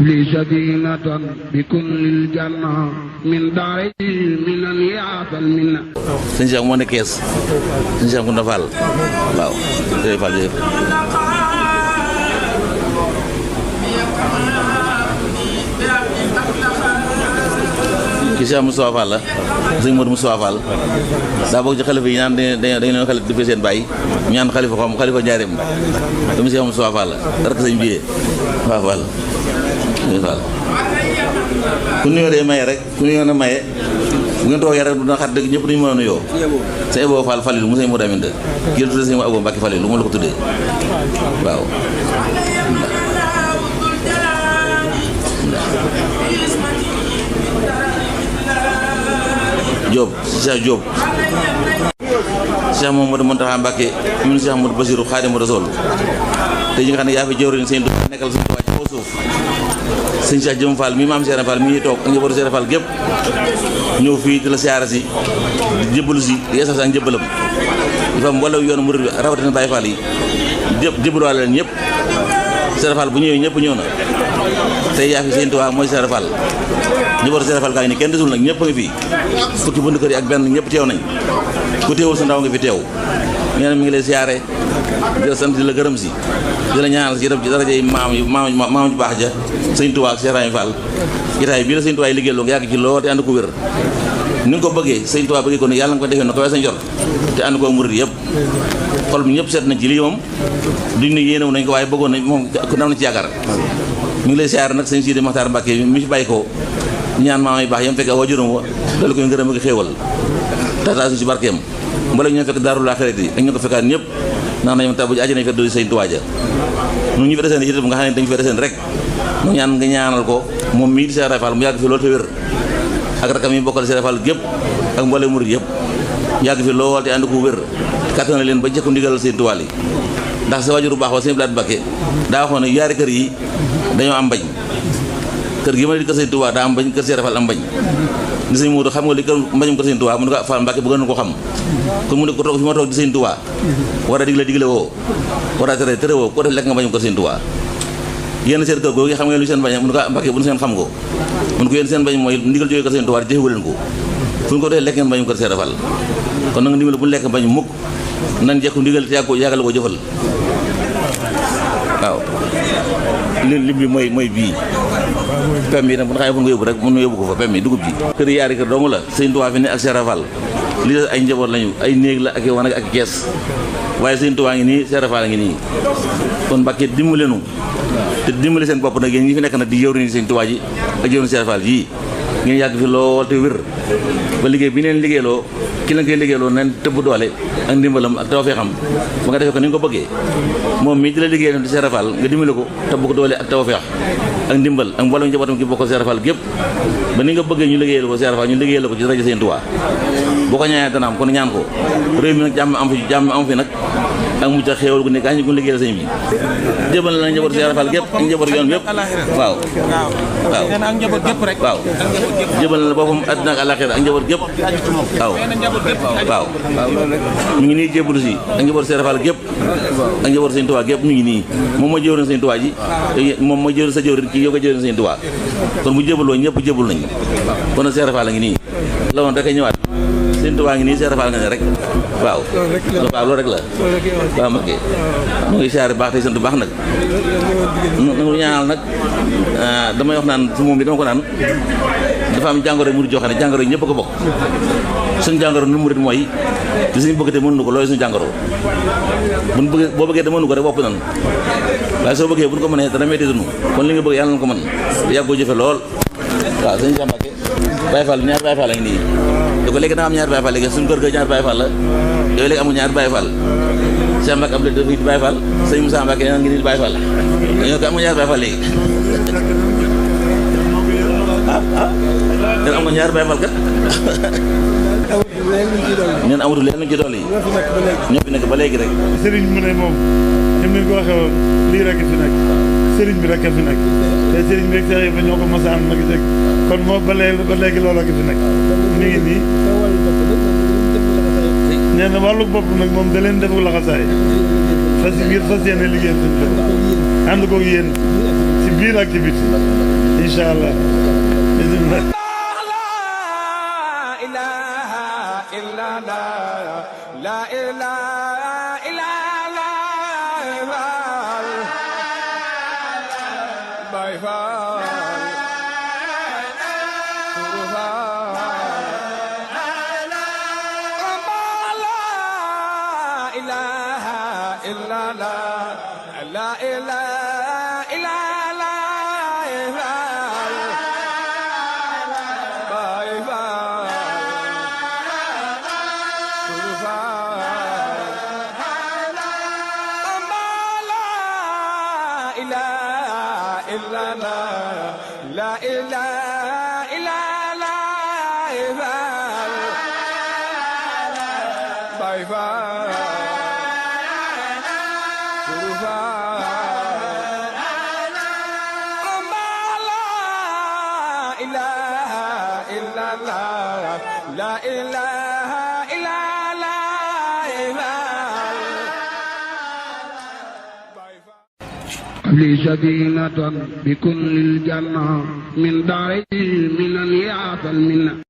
li sadinatan bi kullil janna min daari minan yaatal minna. sëñ Cheikh moo ne kees sëñ Cheikh Ngounda Fall waaw jërëjëf Fall jërëjëf. ki Cheikh Moustapha Fall la sëñ Modou Moustapha Fall daa bokk ci xalifa yi ñaan dañu leen xalifa di seen bàyyi ñaan xalifa xalifa njaareem dama Cheikh Moustapha Fall la rek sëñ biyee waaw Fall Fall ku nuyoo dee maye rek ku nuyoo na maye bu ngeen toogee rek dina xat dëgg ñëpp dañu mën a nuyoo sëñ Abo Fall Fallilu mu sëñ Modou Aminta kii la tuddee sëñ Abo Mbacke Fallilu lu ma la ko tuddee waaw Diop Cheikh Diop Cheikh Mamadou Mountakha Mbacké ibn Cheikh Amadou Bassirou Khadimou Rassoul te ñi nga xam ne yaa fi jëwriñ sëñ Tuubaa nekkal sëñ Tuubaa ci kaw suuf sëñ Cheikh Jëm Fall mi maam Cheikh Fall mi toog ak njabootu Cheikh Fall gépp ñëw fii di la siyaara si di jébbalu si di yeesal si ak njébbalam dafa am wala yoonu murid bi rawatina Baye Fall yi jébbaluwaale leen ñëpp Cheikh Fall bu ñëwee ñëpp ñëw na tey yaa fi sëñ Tuubaa mooy Cheikh Fall njabootu Cheikh Fall gaa ngi ni kenn desul nag ñëpp a ngi fii fukki bunt kër yi ak benn ñëpp teew nañ ku teewul sa ndaw nga fi teew nee na mi ngi lay siyaare di la sant di la gërëm si di la ñaanal si ci daraja yi maam ju baax ja sëñ Tuubaa ak Cheikh Rahim Fall jotaay bii la sëñ Tuubaa yi liggéey loo nga yàgg ci lool te ànd ko wér ni nga ko bëggee sëñ Tuubaa bëggee ko ne yàlla nga ko defee no ko wee sa njort te ànd ko murid yëpp xol bi ñëpp seet nañ ci lii moom duñ ne yéenewu nañ ko waaye bëggoon nañ moom nam na ci yaakaar mi ngi lay siyaare nag sëñ Sidi Maxtaar Mbàkke mi fi bàyyi ko ñaan maam yi baax yam fekk waajuram wa dal koy ngërëm ak xéewal tata suñu ci barkeem mbala ñu fekk daarul aaxirati yi ak ñu ko fekkaat ñëpp ndax nañu tabu ji àjjana fekk do sëñ Tuubaa ja ñu fi deseen itam nga xam ne dañu fi deseen rek mu ñaan nga ñaanal ko moom mii di Cheikh Ibra Fall mu yàgg fi loolu te wér ak rakam yi bokkal Cheikh Ibra Fall gépp ak mboole murid yëpp yàgg fi lool te ànd ko wér kàttan na leen ba jëkku ndigal sëñ Tuubaa yi ndax sa waajuru baax wa sëñ Blaat Mbacké daa waxoon ne yaari kër yi dañoo am bañ kër gi ma di kër sëñ Tuubaa daa am bañ kër Cheikh Ibra Fall am bañ ni sëñ Moodu xam nga li kër mbañum kër sëñ Tuubaa mu ne ko Fall Mbacké bëgg na ko xam kon mu ne ko toog fi ma toog di sëñ Tuubaa war a digle woo war a tere woo ko def lekk nga mbañum kër sëñ Tuubaa yéen seen kër googu xam ngeen lu seen bañ mu ne ko Mbacké bu nu seen xam ko mu ne ko yéen seen bañ mooy ndigal jógee kër sëñ Tuubaa jëfewu leen ko fu ñu ko defee lekk ngeen mbañum kër Cheikh Ibra Fall kon nag ndigal bu ñu lekk mbañu mukk nan jekku ndigal te yàggal ko jëfal waaw lim bi mooy bii pem bi nag bu nga xam ne fu nga yóbbu rek mën na yóbbu ko fa pem bi dugub ji kër yaari kër dong la sëñ Tuubaa fi ne ak Cheikh Ibra Fall li des ay njaboot lañu ay néeg la ak i wanag ak i kees waaye sëñ Tuubaa ngi nii Cheikh Ibra Fall ngi nii kon Mbacké dimbali nu te dimbali seen bopp nag yéen ñi fi nekk nag di jëwriñu sëñ Tuubaa ji ak jëwriñu Cheikh Ibra Fall yii ngeen yàgg fi lool te wér ba liggéey bi neen liggéeyloo ki la koy liggéeyloo neen tëbb doole ak ndimbalam ak tawfeexam ba nga defee ko ni nga ko bëggee moom mii di la liggéey di Cheikh Ibra Fall nga dimbali ko tëbb ko doole ak tawfeex ak ndimbal ak mboolem njabootam gi bokk Cheikh Ibra Fall gépp ba ni nga bëggee ñu liggéeyal ko Cheikh Ibra Fall ñu liggéeyal ko ci rajo Sëñ Tuubaa boo ko ñaanee dana am kon ñaan ko réew mi nag jàmm am fi nag ak mucc ak xéewal gu nekk ñu ko liggéeyal sëñ bi jëbal na njaboot Cheikh Ibra Fall gépp ak njaboot yoon bépp waaw ak njaboot gépp rek waaw jëbal na boppam àddina ak àllaaxira ak njaboot gépp waaw ñu ngi nii jébbalu si ak njaboot Cheikh Ibra Fall gépp ak njaboot Sëñ Tuubaa gépp ñu ngi nii moom mooy jëwriñ Sëñ Tuubaa ji moom mooy jëwriñ sa jëwriñ ci yow nga jëwriñ Sëñ Tuubaa kon bu jébbaloo ñëpp jébbal nañ kon nag Cheikh Ibra Fall la ngi nii la woon rek a ñëwaat Sëñ Tuubaa ngi nii Cheikh Ibra Fall nga ne rek waaw loolu rek la waaw Mbacké ñu ngi siyaare baax tey sant baax nag nangu ñaanal nag damay wax naan su moom bi dama ko naan dafa am jàngoro murid joo xam ne jàngoro yi ñëpp ko bokk suñu jàngoro nu murid mooy li suñu bëgg te mënuñu ko loolu suñu jàngoro boo bëggee te mënu ko rek wopp nan waaye soo bëggee buñ ko mënee dana metti dunu kon li nga bëgg yàlla na ko mën yàggoo jëfe lool waaw sëñ Cheikh Mbacké Baye Fall ñaari Baye Fall a ngi nii da ko léegi da nga am ñaari Baye Fall léegi suñu kër ga ñaari Baye Fall la yooyu léegi amul ñaari Baye Fall Cheikh Mbacké am dafa di Baye Fall sëñ Moussa Mbacké neen ngi nii di Baye Fall dañoo ko amul ñaari Baye Fall léegi neen am nga ñaari Baye Fall kat neen amatul leen luñ ci dool yi ñoo fi nekk ba léegi rek sëriñ mu ne moom ñoom ni ko waxee woon lii rek fi nekk sëriñ bi rek fi nekk te sëriñ bi rek sax yëpp ñoo ko mos a am nag dégg kon moom ba léegi looloo fi nekk mi ngi nii nee na wàllu bopp nag moom da leen defu laxasaay fas yéene liggéey suñu ànd ko yéen si biir ak ci biti incha allah bismillah la ilaha illa Baay Faal لي سكينة بكل الجنة من داري من يعطى المنة